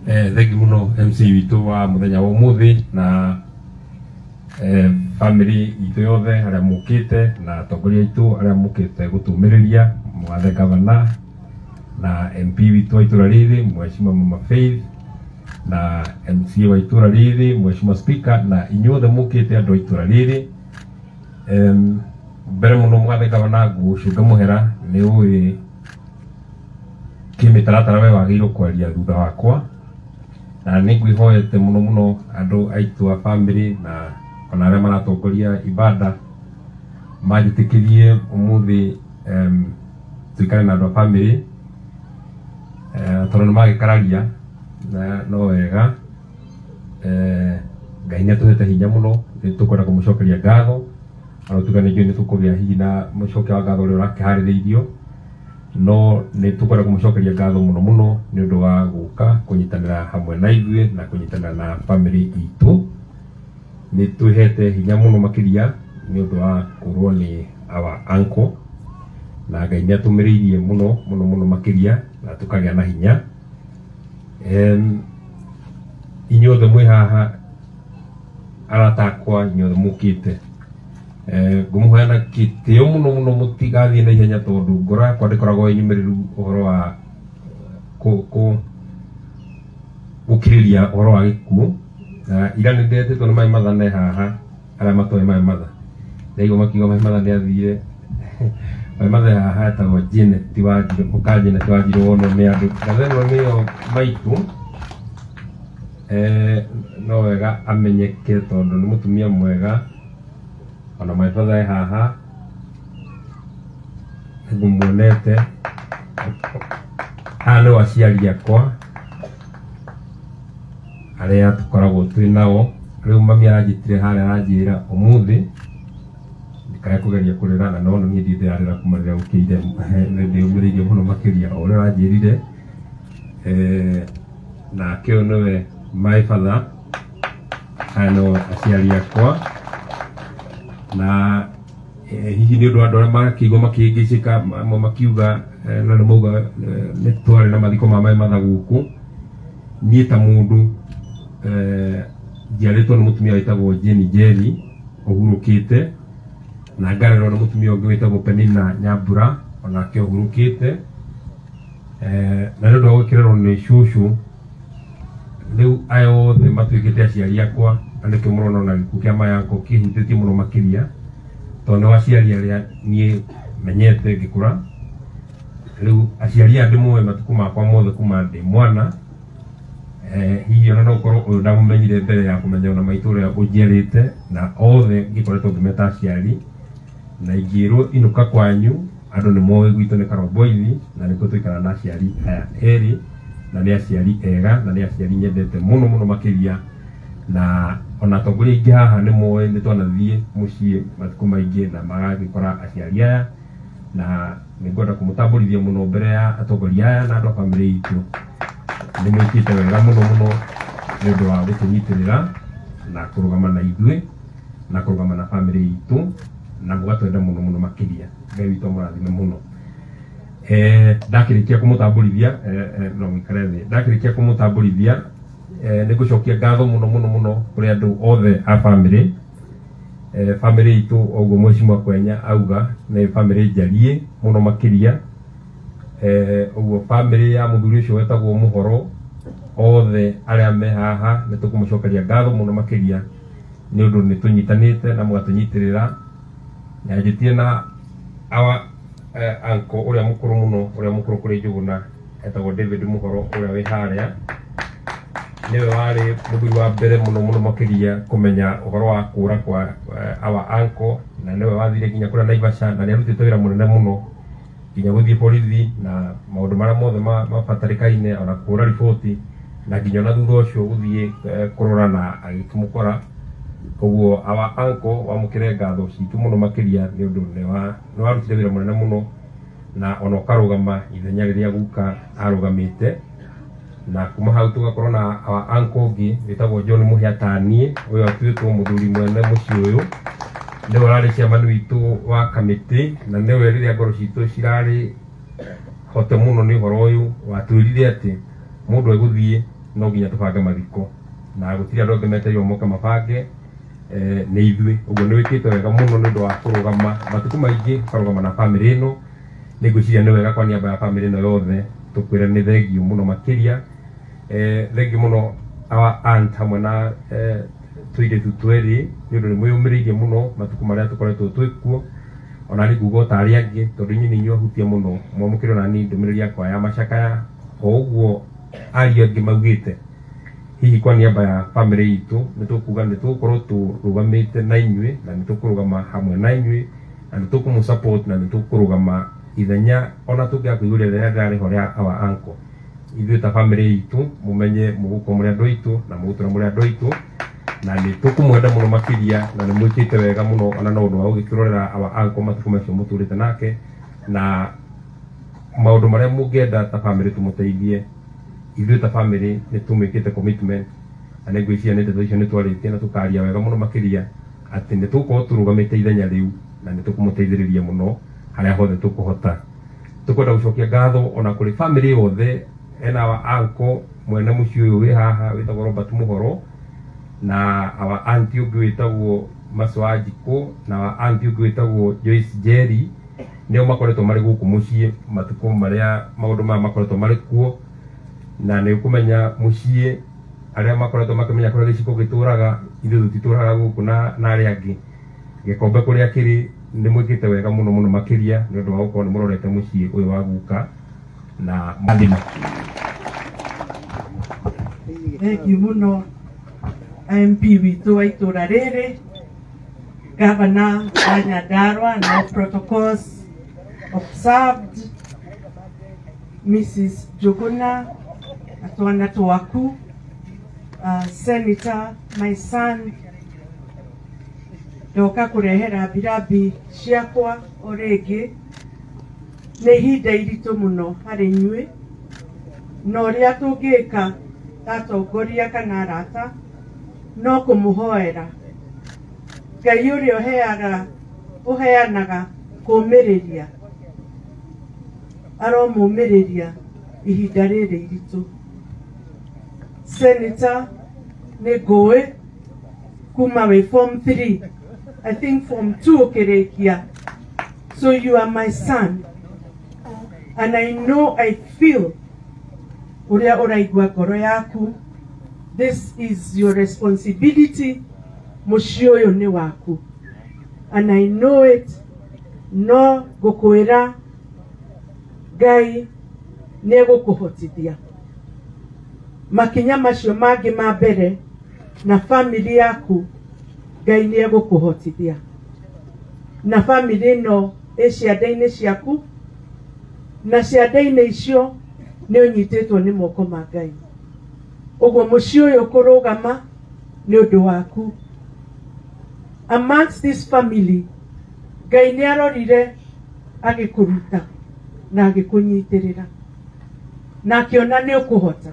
Thengi muno MC witũ wa muthenya wa umuthi na family itũ yothe arĩa mũkĩte na atongoria aitũ arĩa mũkĩte gũtũmĩrĩria, mwathe gavana na MP witũ wa itũra rĩrĩ, Mheshimiwa Mama Faith, na MCA wa itũra rĩrĩ, Mheshimiwa Speaker, na inyuothe mũkĩte andũ a itũra rĩrĩ. Mbere mũno mwathe gavana, ngũcũnga mũhera nĩ ũĩ kĩmĩtaratara we wagĩrĩirwo kwaria thutha wakwa, na nĩ ngwĩhoete mũno mũno andũ aitũ a family na ona arĩa maratongoria ibada manjĩtĩkĩrie ũmũthĩ tũikare na andũ a family, tondũ nĩ magĩkararia na no wega. Ngai nĩ atũhete hinya mũno, nĩ tũkwenda kũmũcokeria ngatho, ona tuga nĩ njũĩ nĩ tũkũgĩa hihi na mũcokia wa ngatho ũrĩa ũrakĩharĩrĩirio, no nĩ tũkwenda kũmũcokeria ngatho mũno mũno nĩ ũndũ wa gũka kũnyitanĩra hamwe na ithuĩ na kũnyitanĩra na family itũ. Nĩ twĩhete hinya mũno makĩria nĩ ũndũ wa kũrwo nĩ our uncle, na Ngai nĩ atũmĩrĩirie mũno mũno mũno makĩria na tũkagĩa na hinya. Inyuothe mwĩ haha, arata akwa inyuothe mũkĩte, ngũmũhoya na gĩtĩo mũno mũno mũtigathiĩ na ihenya, tondũ ngoro yakwa ndĩkoragwo ĩnyumĩrĩru ũhoro wa gũkirĩria ũhoro wa gĩkuũ. Na ira nĩ ndetĩtwo nĩ my mother me haha, arĩa matoĩ my mother, ndaigua makiuga my mother nĩ athire. My mother haha etagwo Janet Wanjirũ, ũka Janet Wanjirũ wonwo nĩ andũ. Ngatha ĩno nĩyo maitũ. No wega amenyeke tondũ nĩ mũtumia mwega. Ona my father e haha, ngũmuonete haha, nĩo aciari akwa arĩa tũkoragwo twĩ nao. Rĩu mami aranjĩtire harĩa, aranjĩra ũmũthĩ ndikae kũgeria kũrĩra, na no niĩ ndirĩ ndĩrarĩra kuma rĩrĩa ũkĩire. Ndĩũmĩrĩirie mũno makĩria o ũrĩa ũranjĩrire. Nake ũyũ nĩwe my father, aya nĩo aciari akwa. Na hihi nĩ ũndũ wa andũ arĩa marakĩigua makĩhĩngĩcĩka, amwe makiuga, na nĩ mauga, nĩ twarĩ na mathiko ma my mother gũkũ. Niĩ ta mũndũ, njiarĩtwo nĩ mũtumia wĩtagwo Jane Njeri ũhurũkĩte, na ngarerwo nĩ mũtumia ũngĩ wĩtagwo Penina Nyambura, onake ũhurũkĩte. Na nĩ ũndũ wa gwĩkĩrĩrwo nĩ cũcũ, rĩu aya othe matuĩkĩte aciari akwa, na nĩkĩo mũrona ona gĩkuũ kĩa my uncle kĩhutĩtie mũno makĩria, tondũ nĩo aciari arĩa niĩ menyete ngĩkũra. Rĩu aciari aya ndĩmoĩ matukũ makwa mothe kuma ndĩ mwana. Hihi ona no ũkorwo ũyũ ndamũmenyire mbere ya kũmenya ona maitũ ũrĩa ũnjiarĩte, na othe ngĩkoretwo ngĩmeta aciari. Na ingĩrwo inũka kwanyu, andũ nĩ moĩ gwitũ nĩ Karomboithi, na nĩkuo tũikaraga na aciari aya erĩ, na nĩ aciari ega na nĩ aciari nyendete mũno mũno makĩria. Na ona atongoria aingĩ haha nĩ moĩ nĩ twanathiĩ mũciĩ matukũ maingĩ na magagĩkora aciari aya, na nĩ ngwenda kũmũtambũrithia mũno mbere ya atongoria aya na andũ a bamĩrĩ itũ. Nĩ mwĩkĩte wega mũno mũno nĩ ũndũ wa gũtũnyitĩrĩra na kũrũgama na ithuĩ na kũrũgama na bamĩrĩ itũ na mũgatwenda mũno mũno makĩria. Ngai witũ amũrathime mũno. Ndakĩrĩkia kũmũtambũrithia, no mũikare thĩ, ndakĩrĩkia kũmũtambũrithia, nĩ ngũcokia ngatho mũno mũno mũno kũrĩ andũ othe a bamĩrĩ. Bamĩrĩ itũ, ũguo Mheshimiwa Kwenya auga, nĩ bamĩrĩ njariĩ mũno makĩria. Ũguo bamĩrĩ ya mũthuri ũcio wetagwo Mũhoro, othe arĩa me haha nĩ tũkũmũcokeria ngatho mũno makĩria nĩ ũndũ nĩ tũnyitanĩte na mũgatũnyitĩrĩra. Nyanjĩtie na our uncle ũrĩa mũkũrũ mũno, ũrĩa mũkũrũ kũrĩ Njũgũna, etagwo David Mũhoro ũrĩa wĩ harĩa, nĩwe warĩ mũthuri wa mbere mũno mũno makĩria kũmenya ũhoro wa kũra kwa our uncle, na nĩwe wathire nginya kũrĩa Naivasha, na nĩ arutĩte wĩra mũnene mũno nginya gũthiĩ borithi na maũndũ marĩa mothe mabatarĩkaine, ona kũhũra riboti, na nginya ona thutha ũcio gũthiĩ kũrora na agĩkĩmũkora. Koguo our uncle, wamũkĩre ngatho citũ mũno makĩria nĩ ũndũ nĩ warutire wĩra mũnene mũno na ona ũkarũgama ithenya rĩrĩa guka arũgamĩte. Na kuma hau tũgakorwo na our uncle ũngĩ wĩtagwo John Mũhĩa taniĩ, ũyũ atuĩtwo mũthuri mwene mũciĩ ũyũ, nĩwe ũrarĩ chairman witũ wa kamĩtĩ, na nĩwe rĩrĩa ngoro citũ cirarĩ hote mũno nĩ ũhoro ũyũ watwĩrire atĩ mũndũ egũthiĩ No nginya tũbange mathiko na gũtirĩ andũ angĩ metereirwo moke mabange, nĩ ithuĩ. Ũguo nĩ wĩkĩte wega mũno nĩ ũndũ wa kũrũgama matukũ maingĩ, ũkarũgama na bamĩrĩ ĩno. Nĩ ngwĩciria nĩ wega kwa niaba ya bamĩrĩ ĩno yothe tũkwĩre nĩ thengiũ mũno makĩria. Thengiũ mũno our aunt hamwe na tũirĩtu twerĩ nĩ ũndũ nĩ mwĩyũmĩrĩirie mũno matukũ marĩa tũkoretwo twĩ kuo. Ona niĩ nguga o ta arĩa angĩ, tondũ inyuĩ nĩ inyuĩ ahutie mũno, mwamũkĩre ona niĩ ndũmĩrĩri yakwa ya macakaya o ũguo ariũ angĩ maugĩte. Hihi kwa niaba ya bamĩrĩ itũ nĩ tũkuga nĩ tũgũkorwo tũrũgamĩte na inyuĩ, na nĩ tũkũrũgama hamwe na inyuĩ, na nĩ tũkũmũ support, na nĩ tũkũrũgama ithenya ona tũngĩaga kũihũria ithenya rĩrarĩ ho rĩa our uncle. Ithuĩ ta bamĩrĩ itũ mũmenye mũgũkorwo mũrĩ andũ aitũ na mũgũtũra mũrĩ andũ aitũ, na nĩ tũkũmwenda mũno makĩria, na nĩ mwĩkĩte wega mũno ona na ũndũ wa gũgĩtũrorera our uncle matukũ macio mũtũrĩte nake, na maũndũ marĩa mũngĩenda ta bamĩrĩ tũmũteithie. Ithuĩ ta bamĩrĩ nĩ tũmĩkĩte commitment, na nĩ ngwĩciria nĩ ndeto icio nĩ twarĩtie na tũkaria wega mũno makĩria atĩ nĩ tũgũkorwo tũrũgamĩte ithenya rĩu na nĩ tũkũmũteithĩrĩria mũno harĩa hothe tũkũhota. Tũkwenda gũcokia ngatho ona kũrĩ bamĩrĩ yothe, ena our uncle mwene mũciĩ ũyũ wĩ haha wĩtagwo Robert Mũhoro, na our auntie ũngĩ wĩtagwo Maso Wanjikũ, na our auntie ũngĩ wĩtagwo Joyce Njeri. Nĩo makoretwo marĩ gũkũ mũciĩ matukũ marĩa maũndũ maya makoretwo marĩ kuo, na nĩ ũkũmenya mũciĩ arĩa makoretwo makĩmenya kũrĩa gĩciko gĩtũraga, ithuĩ tũtitũraga gũkũ na arĩa angĩ. Gĩkombe kũrĩa kĩrĩ, nĩ mwĩkĩte wega mũno mũno makĩria nĩ ũndũ wa gũkorwo nĩ mũrorete mũciĩ ũyũ wa guka na mathima. Thengiũ mũno MP witũ wa itũra rĩrĩ, Gavana wa Nyandarua, no protocols observed, Mrs. Njuguna na twana twaku, Senator, my son, ndoka kũrehera mbirabi ciakwa o rĩngĩ. Nĩ ihinda iritũ mũno harĩ inyuĩ, na ũrĩa tũngĩka ta atongoria kana arata no kũmũhoera Ngai ũrĩa ũheaga ũheanaga kũmĩrĩria, aromũmĩrĩria ihinda rĩrĩ iritũ. Senator, nĩ ngũĩ kuma wĩ form 3, I think form 2 ũkĩrĩkia, so you are my son and I know, I feel ũrĩa ũraigua ngoro yaku. This is your responsibility. Mũciĩ ũyũ nĩ waku and I know it. No ngũkwĩra Ngai nĩ egũkũhotithia makinya macio mangĩ ma mbere na family yaku. Ngai nĩ egũkũhotithia na family ĩno ĩ ciande-inĩ ciaku, na ciande-inĩ icio nĩ ũnyitĩtwo nĩ moko ma Ngai. Ũguo mũciĩ ũyũ kũrũgama nĩ ũndũ waku. Amongst this family, Ngai nĩ arorire agĩkũruta na agĩkũnyitĩrĩra na akĩona nĩ ũkũhota.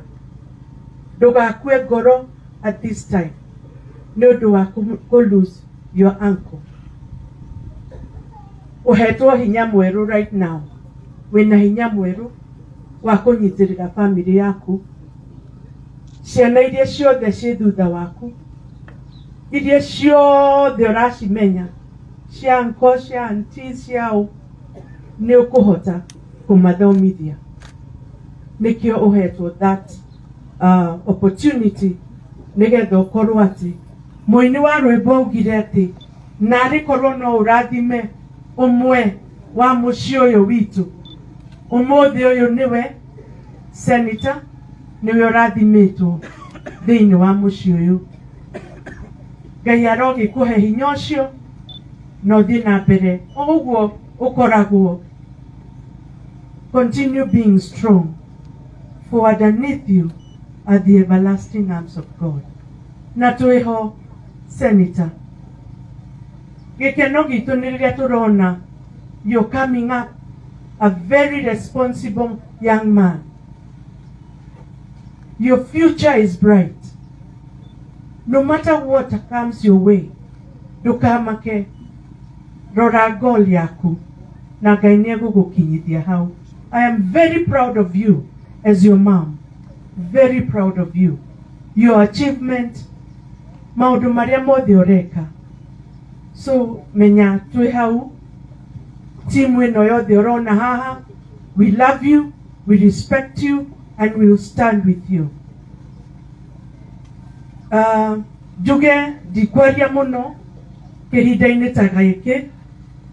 Ndũgakue ngoro at this time nĩ ũndũ wa kũ lose your uncle. Ũhetwo hinya mwerũ right now, wĩna hinya mwerũ wa kũnyitĩrĩra family yaku, ciana iria ciothe ciĩ thutha waku, iria ciothe ũracimenya cia uncle, cia auntie, ciao, nĩ ũkũhota kũmathomithia. Nĩkĩo ũhetwo that opportunity, nĩgetha ũkorwo atĩ mũini wa rwĩmbo augire atĩ narĩ korwo no ũrathime ũmwe wa mũciĩ ũyũ witũ ũmũthĩ ũyũ, nĩwe Senator, nĩwe ũrathimĩtwo thĩinĩ wa mũciĩ ũyũ. Ngai arogĩkũhe hinya ũcio na ũthiĩ na mbere o ũguo ũkoragwo. Continue being strong, for underneath you are the everlasting arms of God. Na twĩho, Senator, gĩkeno gitũ nĩ rĩrĩa tũrona you're coming up a very responsible young man. Your future is bright. No matter what comes your way, ndũkamake, rora goal yaku na Ngai nĩ egũgũkinyithia hau. I am very proud of you as your mom. very proud of you, your achievement, maundu maria mothe ureka. So menya twi hau, timu ĩno yothe ũrona haha, we love you, we respect you and we will stand with you. Njuge ndikwaria mũno kĩhinda-inĩ ta gĩkĩ.